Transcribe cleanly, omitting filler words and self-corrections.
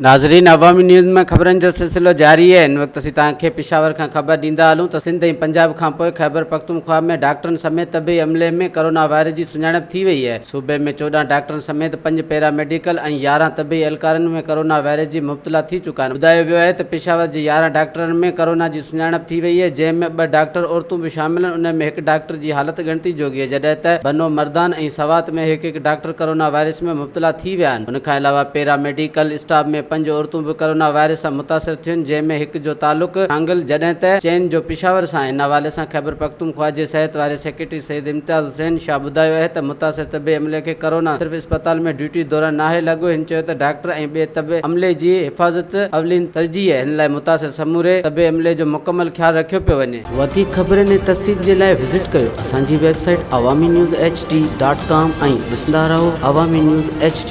ناظرين عوامي نيوز ۾ خبرن جو سلسلو جاري آهي هن وقت اسين توهان کي پشاور کان خبر ڏيندا هلون ته سنڌ ۽ پنجاب کانپوء خيبرپختونخوا ۾ ڊاڪٽرن سميت طبي عملي ۾ ڪرونا وائرس جي سڃاڻپ ٿي وئي آهي صوبي ۾ 14 ڊاڪٽرن سميت پنج پيرا ميڊيڪل ۽ 11 طبي اهلڪارن ۾ ڪرونا وائرس جي مبتلا ٿي چڪا آهن ٻڌايو ويو آهي ته پشاور جي 11 ڊاڪٽرن ۾ ڪرونا جي سڃاڻپ ٿي وئي آهي جنهن ۾ ٻه ڊاڪٽر عورتون به شامل آهن انهن ۾ هڪ ڊاڪٽر جي حالت ڳڻتي جوڳي آهي جڏهن ته بنو مردان ۽ سوات ۾ هڪ هڪ ڊاڪٽر ڪرونا وائرس ۾ مبتلا ٿي ويا آهن. ان کان علاوه پيرا ميڊيڪل اسٽاف ۾ پنج عورتون به ڪرونا وائرس سان متاثر ٿيون جنهن ۾ هڪ جو تعلق هانگل جڏهن ته چئن جو پشاور سان آهي. ان حوالي سان خيبرپختونخوا جي صحت واري سيڪريٽري سيد امتياز حسين شاهه ٻڌايو آهي ته متاثر طبي عملي کي ڪرونا صرف اسپتال ۾ ڊيوٽي دوران ناهي لڳو. هن چيو ته ڊاڪٽر ۽ ٻئي طبي عملي جي حفاظت اولين ترجيح آهي ان لاء متاثر سموري طبي عملي جو مڪمل خيال رکيو پيو وڃي. وڌيڪ خبرن ۽ تفصيل جي لاء وزٽ ڪيو اسان جي website Awami news H D dot com ۽ ڏسندا رهو عوامي نيوز ايڇ ڊي.